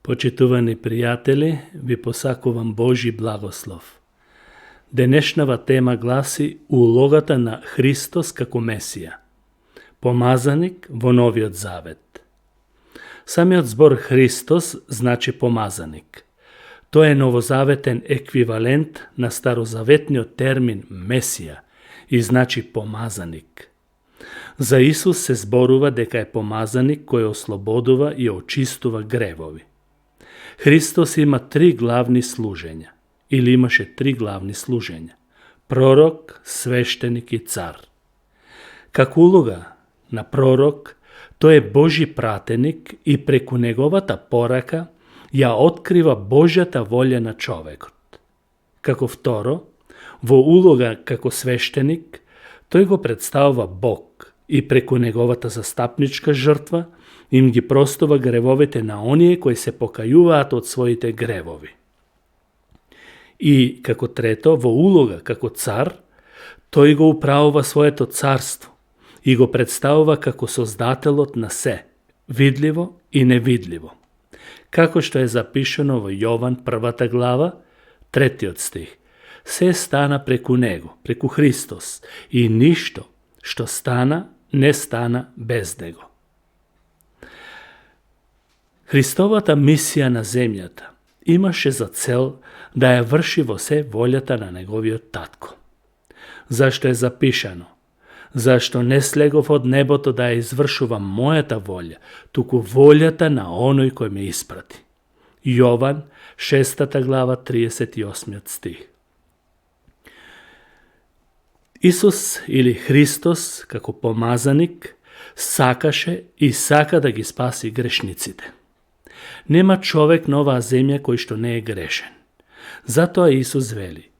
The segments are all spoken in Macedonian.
Почитувани пријатели, ви посакувам Божи благослов. Денешнава тема гласи улогата на Христос како Месија, помазаник во Новиот Завет. Самиот збор Христос значи помазаник. Тој е новозаветен еквивалент на старозаветниот термин Месија и значи помазаник. За Исус се зборува дека е помазаник кој ослободува и очистува гревови. Христос има три главни служења, или имаше три главни служења: пророк, свештеник и цар. Како улога на пророк, тој е Божи пратеник и преку неговата порака ја открива Божјата волја на човекот. Како второ, во улога како свештеник, тој го представува Бог и преку неговата застапничка жртва им ги простува гревовите на оние кои се покајуваат од своите гревови. И како трето, во улога како цар, тој го управува своето царство и го представува како создателот на се, видливо и невидливо. Како што е запишано во Јован 1 глава, 3 стих. Се стана преку него, преку Христос, и ништо што стана, не стана без него. Христовата мисија на земјата имаше за цел да ја врши во се волјата на неговиот татко. Зашто е запишано: зашто не слегов од небото да ја извршувам мојата волја, туку волјата на оној кој ме испрати. Јован 6 глава 38 стих. Исус или Христос како помазаник сакаше и сака да ги спаси грешниците. Нема човек на оваа земја кој што не е грешен. Затоа Исус вели: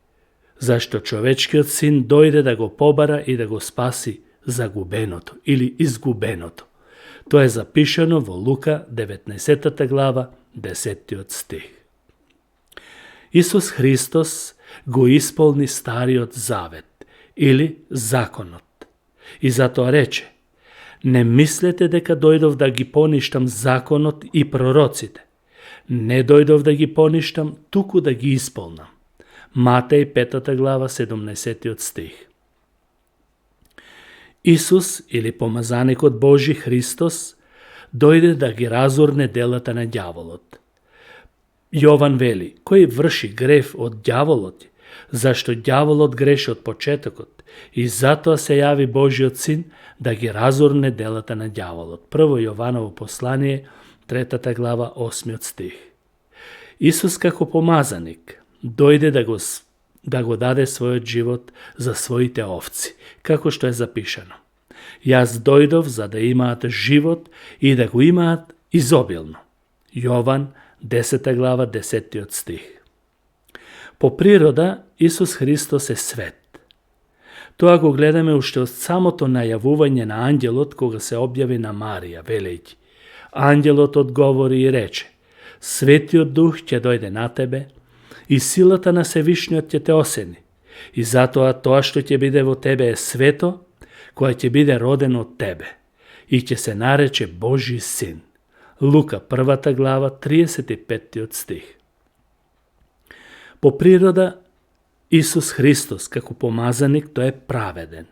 зашто човечкиот син дојде да го побара и да го спаси загубеното или изгубеното. Тоа е запишано во Лука 19 глава 10 стих. Исус Христос го исполни Стариот Завет или законот. И затоа рече: не мислете дека дојдов да ги поништам законот и пророците. Не дојдов да ги поништам, туку да ги исполнам. Матеј 5 глава 17 стих. Исус или помазаникот Божи Христос дојде да ги разурне делата на ѓаволот. Јован вели: кој врши грев од ѓаволот, зашто ѓаволот греши од почетокот, и затоа се јави Божиот син да ги разурне делата на ѓаволот. Прво Јованово послание, 3 глава, 8 стих. Исус како помазаник дојде да го даде својот живот за своите овци, како што е запишано: јас дојдов за да имаат живот и да го имаат изобилно. Јован 10 глава 10 стих. По природа Исус Христос е свет. Тоа го гледаме уште од самото најавување на ангелот кога се објави на Марија, велејќи: ангелот одговори и рече: Светиот Дух ќе дојде на тебе и силата на Севишниот ќе те осени, и затоа тоа што ќе биде во тебе е свето, кој ќе биде роден од тебе, и ќе се нарече Божи син. Лука 1 глава 35 стих. По природа Исус Христос како помазаник тој е праведен.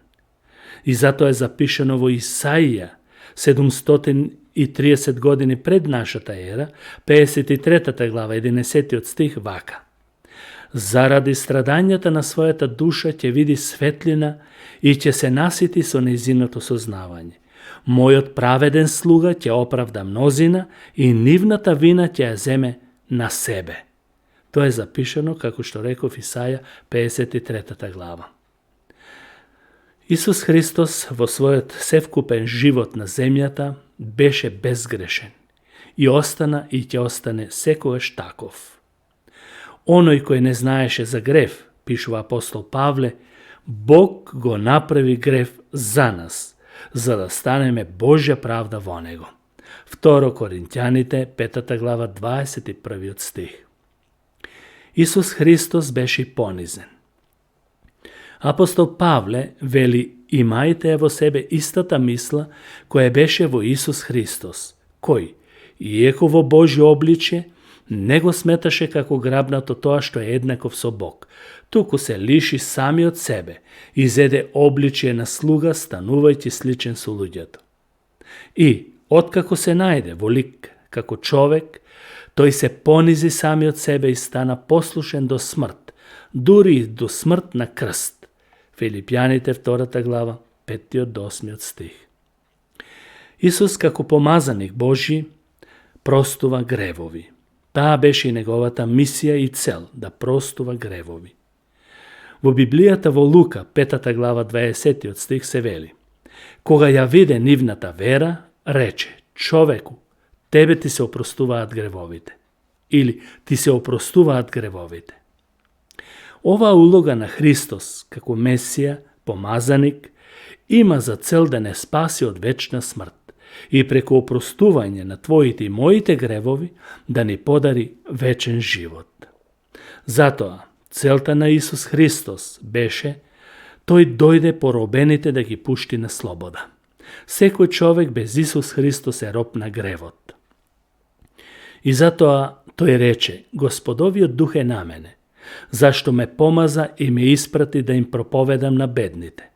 И затоа е запишано во Исаија 730 години пред нашата ера, 53 глава 11 стих вака: заради страдањата на својата душа ќе види светлина и ќе се насити со нејзиното сознавање. Мојот праведен слуга ќе оправда мнозина и нивната вина ќе ја земе на себе. Тоа е запишано, како што реков, Исаја 53 глава. Исус Христос во својот севкупен живот на земјата беше безгрешен и остана и ќе остане секогаш таков. Оној кој не знаеше за грев, пишува апостол Павле, Бог го направи грев за нас, за да станеме Божја правда во него. 2 Коринќаните 5 глава 21 стих. Исус Христос беше понизен. Апостол Павле вели: имајте во себе истата мисла која беше во Исус Христос, кој, иеко во Божјо обличје, не го сметаше како грабнато тоа што е еднаков со Бог, туку се лиши сами од себе и зеде обличие на слуга, станувајќи сличен со луѓето. И, откако се најде во лик како човек, тој се понизи сами од себе и стана послушен до смрт, дури и до смрт на крст. Филипјаните 2 глава, 5 до 8 стих. Исус како помазаник Божи простува гревови. Таа беше и неговата мисија и цел, да простува гревови. Во Библијата во Лука, 5 глава, 20 стих се вели: кога ја виде нивната вера, рече: човеку, тебе ти се опростуваат гревовите. Или ти се опростуваат гревовите. Оваа улога на Христос, како Месија, помазаник, има за цел да не спаси од вечна смрт и преку опростување на твоите и моите гревови да ни подари вечен живот. Затоа, целта на Исус Христос беше тој дојде поробените да ги пушти на слобода. Секој човек без Исус Христос е роб на гревот. И затоа тој рече: Господовиот дух е на мене, зашто ме помаза и ме испрати да им проповедам на бедните,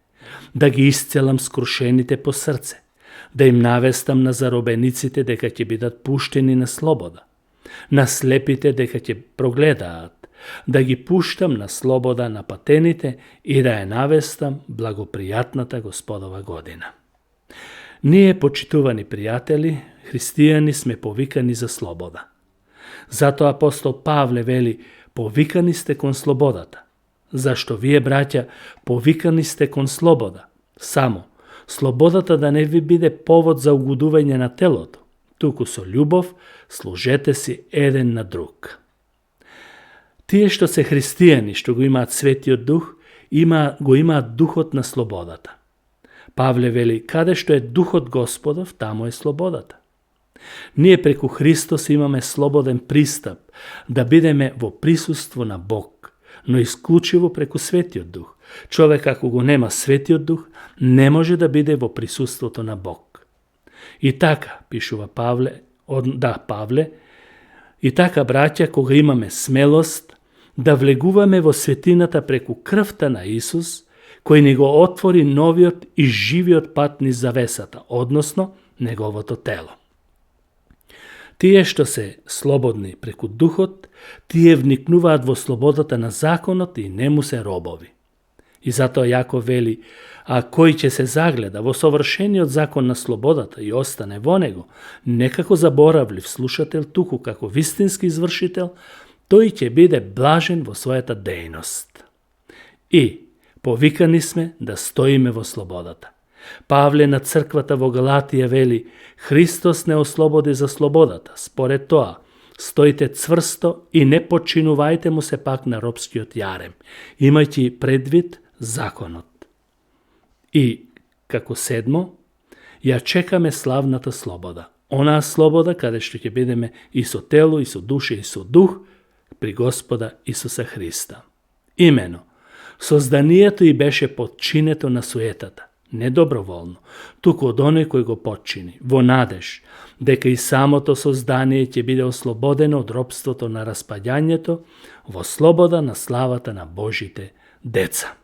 да ги исцелам скрушените по срце, да им навестам на заробениците дека ќе бидат пуштени на слобода, на слепите дека ќе прогледаат, да ги пуштам на слобода на патените и да ја навестам благопријатната Господова година. Ние, почитувани пријатели, христијани, сме повикани за слобода. Затоа апостол Павле вели: повикани сте кон слободата. Зашто вие, браќа, повикани сте кон слобода. Само слободата да не ви биде повод за угодување на телото, туку со љубов служете си еден на друг. Тие што се христијани, што го имаат Светиот Дух, го имаат духот на слободата. Павле вели: каде што е духот Господов, тамо е слободата. Ние преку Христос имаме слободен пристап да бидеме во присуство на Бог, но исклучиво преку Светиот Дух. Човек ако го нема Светиот Дух, не може да биде во присуството на Бог. И така, пишува Павле, и така, браќа, кога имаме смелост да влегуваме во светината преку крвта на Исус, кој ни го отвори новиот и живиот пат низ завесата, односно неговото тело. Тие што се слободни преку духот, тие вникнуваат во слободата на законот и не му се робови. И затоа Јаков вели: а кој ќе се загледа во совршениот закон на слободата и остане во него, не како заборавлив слушател, туку како вистински извршител, тој ќе биде блажен во својата дејност. И повикани сме да стоиме во слободата. Павле на црквата во Галатија вели: Христос не ослободи за слободата, според тоа, стоите цврсто и не подчинувајте му се пак на робскиот јарем, имајќи предвид законот. И, како седмо, ја чекаме славната слобода. Онаа слобода каде што ќе бидеме и со тело, и со душа, и со дух при Господа Исуса Христа. Имено, созданието и беше подчинето на суетата, не доброволно, туку од оној кој го подчини, во надеж дека и самото создание ќе биде ослободено од робството на распаѓањето во слобода на славата на Божите деца.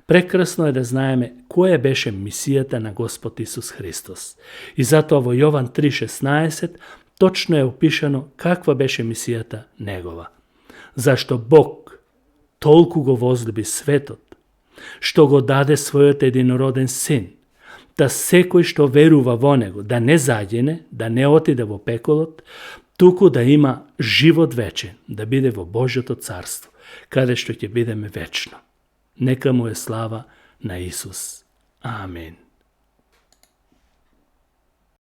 Прекрасно е да знаеме која беше мисијата на Господ Исус Христос. И затоа во Јован 3:16 точно е опишано каква беше мисијата негова. Зашто Бог толку го возлюби светот, што го даде својот единороден син, да секој што верува во него, да не загине, да не отиде во пеколот, туку да има живот вечен, да биде во Божјото царство, каде што ќе бидеме вечно. Нека му е слава на Исус. Амин.